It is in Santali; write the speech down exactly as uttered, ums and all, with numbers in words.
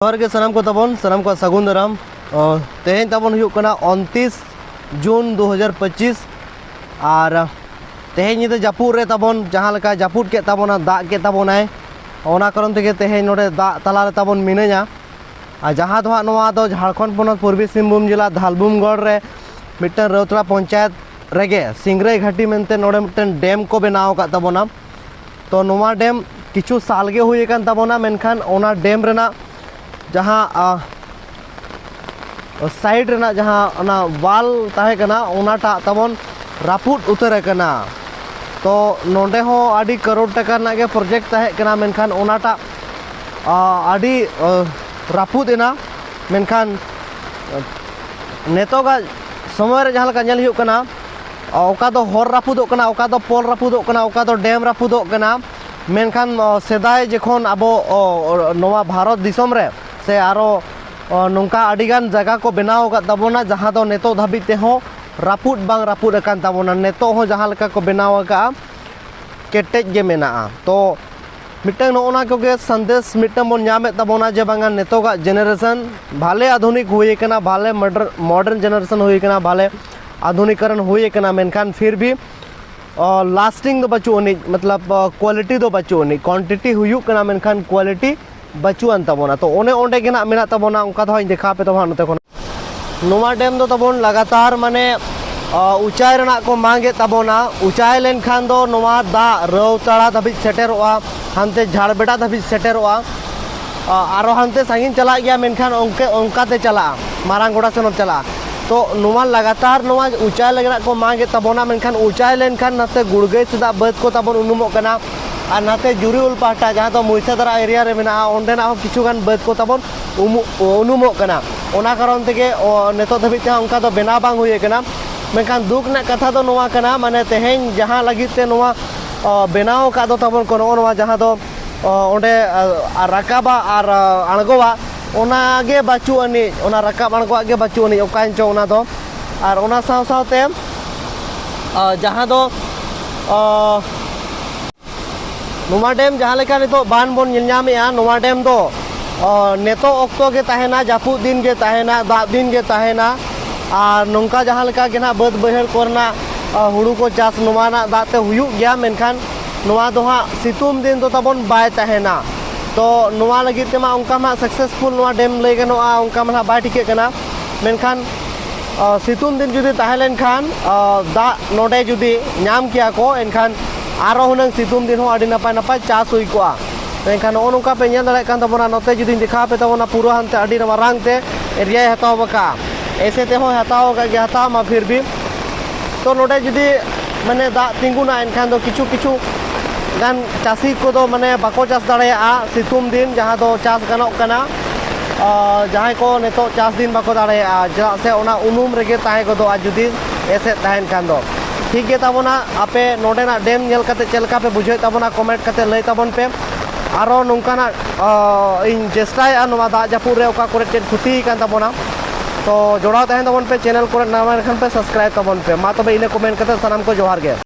ᱡᱚᱦᱟᱨ ᱜᱮ ᱥᱟᱱᱟᱢ ᱠᱚ ᱛᱟᱵᱚᱱ, ᱥᱟᱱᱟᱢ ᱠᱚᱣᱟᱜ ᱥᱟᱹᱜᱩᱱ ᱫᱟᱨᱟᱢ᱾ ᱚ, ᱛᱮᱦᱮᱧ ᱛᱟᱵᱚᱱ ᱦᱩᱭᱩᱜ ᱠᱟᱱᱟ ᱩᱱᱛᱤᱥ ᱡᱩᱱ ᱫᱩ ᱦᱟᱡᱟᱨ ᱯᱚᱸᱪᱤᱥ, ᱟᱨ ᱛᱮᱦᱮᱧ ᱧᱤᱫᱟᱹ ᱡᱟᱹᱯᱩᱫ ᱨᱮ ᱛᱟᱵᱚᱱ ᱡᱟᱦᱟᱸ ᱞᱮᱠᱟ ᱡᱟᱹᱯᱩᱫ ᱠᱮᱫ ᱛᱟᱵᱚᱱᱟ, ᱫᱟᱜ ᱠᱮᱫ ᱛᱟᱵᱚᱱᱟᱭ, ᱚᱱᱟ ᱠᱟᱨᱚᱱ ᱛᱮᱜᱮ ᱛᱮᱦᱮᱧ ᱱᱚᱰᱮ ᱫᱟᱜ ᱛᱟᱞᱟ ᱨᱮ ᱛᱟᱵᱚᱱ ᱢᱤᱱᱟᱹᱧᱟ᱾ ᱟᱨ ᱡᱟᱦᱟᱸ ᱫᱚ ᱦᱟᱸᱜ ᱱᱚᱣᱟ ᱫᱚ ᱡᱷᱟᱲᱠᱷᱚᱸᱰ ᱯᱚᱱᱚᱛ ᱯᱩᱨᱵᱤ ᱥᱤᱝᱵᱷᱩᱢ ᱡᱮᱞᱟ ᱫᱷᱟᱞᱵᱷᱩᱢᱜᱚᱲ ᱨᱮ ᱢᱤᱫᱴᱟᱝ ᱨᱟᱹᱣᱛᱟᱲᱟ ᱯᱚᱧᱪᱟᱭᱮᱛ ᱨᱮᱜᱮ ᱥᱤᱝᱨᱟᱹᱭ ᱜᱷᱟᱹᱴᱤ ᱢᱮᱱᱛᱮ ᱱᱚᱰᱮ ᱢᱤᱫᱴᱟᱝ ᱰᱮᱢ ᱠᱚ ᱵᱮᱱᱟᱣ ᱟᱠᱟᱫ ᱛᱟᱵᱚᱱᱟ᱾ ᱛᱚ ᱱᱚᱣᱟ ᱰᱮᱢ ᱠᱤᱪᱷᱩ ᱥᱟᱞ ᱜᱮ ᱦᱩᱭ ᱟᱠᱟᱱ ᱛᱟᱵᱚᱱᱟ, ᱢᱮᱱᱠᱷᱟᱱ ᱚᱱᱟ ᱰᱮᱢ ᱨᱮᱱᱟᱜ ᱡᱟᱦᱟᱸ, ᱟ, ᱥᱟᱭᱤᱰ ᱨᱮᱱᱟᱜ ᱡᱟᱦᱟᱸ ᱚᱱᱟ ᱣᱟᱞ ᱛᱟᱦᱮᱸ ᱠᱟᱱᱟ, ᱚᱱᱟᱴᱟᱜ ᱛᱟᱵᱚᱱ ᱨᱟᱹᱯᱩᱫ ᱩᱛᱟᱹᱨ ᱟᱠᱟᱱᱟ᱾ ᱛᱚ ᱱᱚᱰᱮ ᱦᱚᱸ ᱟᱹᱰᱤ ᱠᱟᱨᱳᱲ ᱴᱟᱠᱟ ᱨᱮᱱᱟᱜ ᱜᱮ ᱯᱨᱚᱡᱮᱠᱴ ᱛᱟᱦᱮᱸ ᱠᱟᱱᱟ, ᱢᱮᱱᱠᱷᱟᱱ ᱚᱱᱟᱴᱟᱜ, ᱟ, ᱟᱹᱰᱤ, ᱟ, ᱨᱟᱹᱯᱩᱫ ᱮᱱᱟ᱾ ᱢᱮᱱᱠᱷᱟᱱ ᱱᱤᱛᱚᱜᱟᱜ ᱥᱚᱢᱚᱭ ᱨᱮ ᱡᱟᱦᱟᱸ ᱞᱮᱠᱟ ᱧᱮᱞ ᱦᱩᱭᱩᱜ ᱠᱟᱱᱟ, ᱚᱠᱟ ᱫᱚ ᱦᱚᱨ ᱨᱟᱹᱯᱩᱫᱚᱜ ᱠᱟᱱᱟ, ᱚᱠᱟ ᱫᱚ ᱯᱳᱞ ᱨᱟᱹᱯᱩᱫᱚᱜ ᱠᱟᱱᱟ, ᱚᱠᱟ ᱫᱚ ᱰᱮᱢ ᱨᱟᱹᱯᱩᱫᱚᱜ ᱠᱟᱱᱟ᱾ ᱢᱮᱱᱠᱷᱟᱱ, ᱚ, ᱥᱮᱫᱟᱭ ᱡᱚᱠᱷᱚᱱ ᱟᱵᱚ, ᱚ, ᱱᱚᱣᱟ ᱵᱷᱟᱨᱚᱛ ᱫᱤᱥᱚᱢ ᱨᱮ ᱥᱮ ᱟᱨᱚ, ᱚ, ᱱᱚᱝᱠᱟ ᱟᱹᱰᱤᱜᱟᱱ ᱡᱟᱭᱜᱟ ᱠᱚ ᱵᱮᱱᱟᱣ ᱟᱠᱟᱫ ᱛᱟᱵᱚᱱᱟ, ᱡᱟᱦᱟᱸ ᱫᱚ ᱱᱤᱛᱚᱜ ᱫᱷᱟᱹᱵᱤᱡ ᱛᱮᱦᱚᱸ ᱨᱟᱹᱯᱩᱫ ᱵᱟᱝ ᱨᱟᱹᱯᱩᱫ ᱟᱠᱟᱱ ᱛᱟᱵᱚᱱᱟ᱾ ᱱᱤᱛᱚᱜ ᱦᱚᱸ ᱡᱟᱦᱟᱸ ᱞᱮᱠᱟ ᱠᱚ ᱵᱮᱱᱟᱣ ᱟᱠᱟᱫᱼᱟ, ᱠᱮᱴᱮᱡ ᱜᱮ ᱢᱮᱱᱟᱜᱼᱟ᱾ ᱛᱚ ᱢᱤᱫᱴᱟᱝ ᱱᱚᱜᱼᱚ ᱱᱟ ᱠᱚᱜᱮ ᱥᱟᱸᱫᱮᱥ ᱢᱤᱫᱴᱟᱝ ᱵᱚᱱ ᱧᱟᱢᱮᱫ ᱛᱟᱵᱚᱱᱟ ᱡᱮ ᱵᱟᱝᱟ ᱱᱤᱛᱚᱜᱟᱜ ᱡᱮᱱᱟᱨᱮᱥᱚᱱ ᱵᱷᱟᱞᱮ ᱟᱫᱷᱩᱱᱤᱠ ᱦᱩᱭ ᱟᱠᱟᱱᱟ, ᱵᱷᱟᱞᱮ ᱢᱚᱰᱟᱨᱱ ᱡᱮᱱᱟᱨᱮᱥᱚᱱ ᱦᱩᱭ ᱟᱠᱟᱱᱟ, ᱵᱷᱟᱞᱮ ᱟᱫᱷᱩᱱᱤᱠᱚᱨᱚᱱ ᱦᱩᱭ ᱟᱠᱟᱱᱟ, ᱢᱮᱱᱠᱷᱟᱱ ᱯᱷᱤᱨ ᱵᱷᱤ ᱞᱟᱥᱴᱤᱝ ᱫᱚ ᱵᱟᱹᱪᱩᱜ ᱟᱹᱱᱤᱡ, ᱢᱚᱛᱞᱚᱵ ᱠᱳᱣᱟᱞᱤᱴᱤ ᱫᱚ ᱵᱟᱹᱪᱩᱜ ᱟᱹᱱᱤᱡ᱾ ᱠᱣᱟᱱᱴᱤᱴᱤ ᱦᱩᱭᱩᱜ ᱠᱟᱱᱟ, ᱢᱮᱱᱠᱷᱟᱱ ᱠᱳᱣᱟᱞᱤᱴᱤ ᱵᱟᱹᱪᱩᱜ ᱟᱱ ᱛᱟᱵᱚᱱᱟ᱾ ᱛᱚ ᱚᱱᱮ ᱚᱸᱰᱮ ᱜᱮ ᱱᱟᱜ ᱢᱮᱱᱟᱜ ᱛᱟᱵᱚᱱᱟ, ᱚᱱᱠᱟ ᱫᱚ ᱦᱟᱸᱜ ᱤᱧ ᱫᱮᱠᱷᱟᱣ ᱟᱯᱮ ᱛᱟᱵᱚᱱᱟ ᱱᱚᱛᱮ ᱠᱷᱚᱱ᱾ ᱱᱚᱣᱟ ᱰᱮᱢ ᱫᱚ ᱛᱟᱵᱚᱱ ᱞᱟᱜᱟᱛᱟᱨ ᱢᱟᱱᱮ, ᱟ, ᱩᱪᱟᱭ ᱨᱮᱱᱟᱜ ᱠᱚ ᱢᱟᱜᱮᱫ ᱛᱟᱵᱚᱱᱟ᱾ ᱩᱪᱟᱭ ᱞᱮᱱᱠᱷᱟᱱ ᱫᱚ ᱱᱚᱣᱟ ᱫᱟᱜ ᱨᱟᱹᱣᱛᱟᱲᱟ ᱫᱷᱟᱹᱵᱤᱡ ᱥᱮᱴᱮᱨᱚᱜᱼᱟ, ᱦᱟᱱᱛᱮ ᱡᱷᱟᱲᱵᱮᱰᱟ ᱫᱷᱟᱹᱵᱤᱡ ᱥᱮᱴᱮᱨᱚᱜᱼᱟ, ᱟ, ᱟᱨᱚ ᱦᱟᱱᱛᱮ ᱥᱟᱺᱜᱤᱧ ᱪᱟᱞᱟᱜ ᱜᱮᱭᱟ, ᱢᱮᱱᱠᱷᱟᱱ ᱚᱱᱠᱮ-, ᱚᱱᱠᱟᱛᱮ ᱪᱟᱞᱟᱜᱼᱟ, ᱢᱟᱨᱟᱝ ᱜᱚᱰᱟ ᱥᱮᱱ ᱦᱚᱸ ᱪᱟᱞᱟᱜᱼᱟ᱾ ᱛᱚ ᱱᱚᱣᱟ ᱞᱟᱜᱟᱛᱟᱨ ᱱᱚᱣᱟ ᱩᱪᱟᱭ ᱞᱟᱹᱜᱤᱫ ᱠᱚ ᱢᱟᱜᱮᱫ ᱛᱟᱵᱚᱱᱟ, ᱢᱮᱱᱠᱷᱟᱱ ᱩᱪᱟᱭ ᱞᱮᱱᱠᱷᱟᱱ ᱱᱟᱛᱮ ᱜᱩᱲᱜᱟᱹᱭ ᱥᱮᱫᱟᱜ ᱵᱟᱹᱫᱽ ᱠᱚ ᱛᱟᱵᱚᱱ ᱩᱱᱩᱢᱚᱜ ᱠᱟᱱᱟ, ᱟᱨ ᱱᱟᱛᱮ ᱡᱩᱨᱤ ᱩᱞ ᱯᱟᱦᱴᱟ ᱡᱟᱦᱟᱸ ᱫᱚ ᱢᱩᱭᱥᱟᱫᱟᱨᱟ ᱮᱨᱤᱭᱟ ᱨᱮ ᱢᱮᱱᱟᱜᱼᱟ, ᱚᱸᱰᱮᱱᱟᱜ ᱦᱚᱸ ᱠᱤᱪᱷᱩ ᱜᱟᱱ ᱵᱟᱹᱫᱽ ᱠᱚ ᱛᱟᱵᱚᱱ ᱩᱢᱩ-, ᱩᱱᱩᱢᱚᱜ ᱠᱟᱱᱟ᱾ ᱚᱱᱟ ᱠᱟᱨᱚᱱ ᱛᱮᱜᱮ, ᱚ, ᱱᱤᱛᱚᱜ ᱫᱷᱟᱹᱵᱤᱡ ᱛᱮᱦᱚᱸ ᱚᱱᱠᱟ ᱫᱚ ᱵᱮᱱᱟᱣ ᱵᱟᱝ ᱦᱩᱭ ᱟᱠᱟᱱᱟ᱾ ᱢᱮᱱᱠᱷᱟᱱ ᱫᱩᱠ ᱨᱮᱱᱟᱜ ᱠᱟᱛᱷᱟ ᱫᱚ ᱱᱚᱣᱟ ᱠᱟᱱᱟ, ᱢᱟᱱᱮ ᱛᱮᱦᱮᱧ ᱡᱟᱦᱟᱸ ᱞᱟᱹᱜᱤᱫ ᱛᱮ ᱱᱚᱣᱟ, ᱚ, ᱵᱮᱱᱟᱣ ᱟᱠᱟᱫ ᱫᱚ ᱛᱟᱵᱚᱱ ᱠᱚ ᱱᱚᱜᱼᱚ ᱱᱚᱣᱟ ᱡᱟᱦᱟᱸ ᱫᱚ, ᱚ, ᱚᱸᱰᱮ, ᱟ, ᱨᱟᱠᱟᱵᱟ ᱟᱨ, ᱟ, ᱟᱬᱜᱚᱣᱟ, ᱚᱱᱟ ᱜᱮ ᱵᱟᱹᱪᱩᱜ ᱟᱹᱱᱤᱡ, ᱚᱱᱟ ᱨᱟᱠᱟᱵ ᱟᱬᱜᱚᱣᱟᱜ ᱜᱮ ᱵᱟᱹᱪᱩᱜ ᱟᱹᱱᱤᱡ, ᱚᱠᱟᱭᱮᱱ ᱪᱚ ᱚᱱᱟ ᱫᱚ᱾ ᱟᱨ ᱚᱱᱟ ᱥᱟᱶ ᱥᱟᱶᱛᱮ, ᱟ, ᱡᱟᱦᱟᱸ ᱫᱚ, ᱟ, ᱱᱚᱣᱟ ᱰᱮᱢ ᱡᱟᱦᱟᱸ ᱞᱮᱠᱟ ᱱᱤᱛᱚᱜ ᱵᱟᱱ ᱵᱚᱱ ᱧᱮᱞ ᱧᱟᱢᱮᱜᱼᱟ, ᱱᱚᱣᱟ ᱰᱮᱢ ᱫᱚ ᱚ, ᱱᱤᱛᱚᱜ ᱚᱠᱛᱚ ᱜᱮ ᱛᱟᱦᱮᱱᱟ, ᱡᱟᱹᱯᱩᱫ ᱫᱤᱱ ᱜᱮ ᱛᱟᱦᱮᱱᱟ, ᱫᱟᱜ ᱫᱤᱱ ᱜᱮ ᱛᱟᱦᱮᱱᱟ᱾ ᱟᱨ ᱱᱚᱝᱠᱟ ᱡᱟᱦᱟᱸ ᱞᱮᱠᱟ ᱜᱮ ᱱᱟᱦᱟᱜ ᱵᱟᱹᱫᱽ ᱵᱟᱹᱭᱦᱟᱹᱲ ᱠᱚᱨᱮᱱᱟᱜ, ᱟ, ᱦᱩᱲᱩ ᱠᱚ ᱪᱟᱥ ᱱᱚᱣᱟ ᱨᱮᱱᱟᱜ ᱫᱟᱜ ᱛᱮ ᱦᱩᱭᱩᱜ ᱜᱮᱭᱟ, ᱢᱮᱱᱠᱷᱟᱱ ᱱᱚᱣᱟ ᱫᱚ ᱦᱟᱸᱜ ᱥᱤᱛᱩᱝ ᱫᱤᱱ ᱫᱚ ᱛᱟᱵᱚᱱ ᱵᱟᱭ ᱛᱟᱦᱮᱱᱟ᱾ ᱛᱚ ᱱᱚᱣᱟ ᱞᱟᱹᱜᱤᱫ ᱛᱮᱢᱟ ᱚᱱᱠᱟ ᱢᱟ ᱦᱟᱸᱜ successful ᱱᱚᱣᱟ dam ᱞᱟᱹᱭ ᱜᱟᱱᱚᱜᱼᱟ, ᱚᱱᱠᱟ ᱢᱟ ᱱᱟᱦᱟᱜ ᱵᱟᱭ ᱴᱷᱤᱠᱟᱹᱜ ᱠᱟᱱᱟ᱾ ᱢᱮᱱᱠᱷᱟᱱ, ᱟ, ᱥᱤᱛᱩᱝ ᱫᱤᱱ ᱡᱩᱫᱤ ᱛᱟᱦᱮᱸ ᱞᱮᱱᱠᱷᱟᱱ, ᱟ, ᱫᱟᱜ ᱱᱚᱰᱮ ᱡᱩᱫᱤ ᱧᱟᱢ ᱠᱮᱭᱟ ᱠᱚ, ᱮᱱᱠᱷᱟᱱ ᱟᱨᱚ ᱦᱩᱱᱟᱹᱝ ᱥᱤᱛᱩᱝ ᱫᱤᱱ ᱦᱚᱸ ᱟᱹᱰᱤ ᱱᱟᱯᱟᱭ ᱱᱟᱯᱟᱭ ᱪᱟᱥ ᱦᱩᱭ ᱠᱚᱜᱼᱟ᱾ ᱢᱮᱱᱠᱷᱟᱱ ᱱᱚᱜᱼᱚ ᱱᱚᱝᱠᱟ ᱯᱮ ᱧᱮᱞ ᱫᱟᱲᱮᱭᱟᱜ ᱠᱟᱱ ᱛᱟᱵᱚᱱᱟ, ᱱᱚᱛᱮ ᱡᱩᱫᱤᱧ ᱫᱮᱠᱷᱟᱣ ᱟᱯᱮ ᱛᱟᱵᱚᱱᱟ, ᱯᱩᱨᱟᱹ ᱦᱟᱱᱛᱮ ᱟᱹᱰᱤ ᱢᱟᱨᱟᱝ ᱛᱮ area ᱦᱟᱛᱟᱣ ᱟᱠᱟᱫᱼᱟ᱾ ᱮᱭᱥᱮ ᱛᱮᱦᱚᱸ ᱦᱟᱛᱟᱣ ᱟᱠᱟᱫ ᱜᱮᱭᱟ, ᱦᱟᱛᱟᱣ ᱢᱟ ᱯᱷᱤᱨ ᱵᱷᱤ᱾ ᱛᱚ ᱱᱚᱰᱮ ᱡᱩᱫᱤ ᱢᱟᱱᱮ ᱫᱟᱜ ᱛᱤᱸᱜᱩᱱᱟ, ᱮᱱᱠᱷᱟᱱ ᱫᱚ ᱠᱤᱪᱷᱩ ᱠᱤᱪᱷᱩ ᱜᱟᱱ ᱪᱟᱹᱥᱤ ᱠᱚᱫᱚ ᱢᱟᱱᱮ ᱵᱟᱠᱚ ᱪᱟᱥ ᱫᱟᱲᱮᱭᱟᱜᱼᱟ ᱥᱤᱛᱩᱝ ᱫᱤᱱ, ᱡᱟᱦᱟᱸ ᱫᱚ ᱪᱟᱥ ᱜᱟᱱᱚᱜ ᱠᱟᱱᱟ᱾ ᱟᱨ ᱡᱟᱦᱟᱸᱭ ᱠᱚ ᱱᱤᱛᱚᱜ ᱪᱟᱥ ᱫᱤᱱ ᱵᱟᱠᱚ ᱫᱟᱲᱮᱭᱟᱜᱼᱟ, ᱪᱮᱫᱟᱜ ᱥᱮ ᱚᱱᱟ ᱩᱱᱩᱢ ᱨᱮᱜᱮ ᱛᱟᱦᱮᱸ ᱜᱚᱫᱚᱜᱼᱟ ᱡᱩᱫᱤ ᱮᱥᱮᱫ ᱛᱟᱦᱮᱱ ᱠᱷᱟᱱ ᱫᱚ᱾ ᱴᱷᱤᱠ ᱜᱮ ᱛᱟᱵᱚᱱᱟ, ᱟᱯᱮ ᱱᱚᱰᱮᱱᱟᱜ dam ᱧᱮᱞ ᱠᱟᱛᱮ ᱪᱮᱫ ᱞᱮᱠᱟ ᱯᱮ ᱵᱩᱡᱷᱟᱹᱣᱮᱫ ᱛᱟᱵᱚᱱᱟ, comment ᱠᱟᱛᱮ ᱞᱟᱹᱭ ᱛᱟᱵᱚᱱ ᱯᱮ᱾ ᱟᱨᱚ ᱱᱚᱝᱠᱟᱱᱟᱜ, ᱟ, ᱤᱧ ᱪᱮᱥᱴᱟᱭᱮᱫᱼᱟ ᱱᱚᱣᱟ ᱫᱟᱜ ᱡᱟᱹᱯᱩᱫ ᱨᱮ ᱚᱠᱟ ᱠᱚᱨᱮ ᱪᱮᱫ ᱠᱷᱚᱛᱤ ᱟᱠᱟᱱ ᱛᱟᱵᱚᱱᱟ᱾ ᱛᱚ ᱡᱚᱲᱟᱣ ᱛᱟᱦᱮᱱ ᱛᱟᱵᱚᱱ ᱯᱮ, channel ᱠᱚᱨᱮ ᱱᱟᱣᱟ ᱞᱮᱠᱷᱟᱱ ᱯᱮ subscribe ᱛᱟᱵᱚᱱ ᱯᱮ᱾ ᱢᱟ ᱛᱚᱵᱮ ᱤᱱᱟᱹ comment ᱠᱟᱛᱮ ᱥᱟᱱᱟᱢ ᱠᱚ ᱡᱚᱦᱟᱨ ᱜᱮ᱾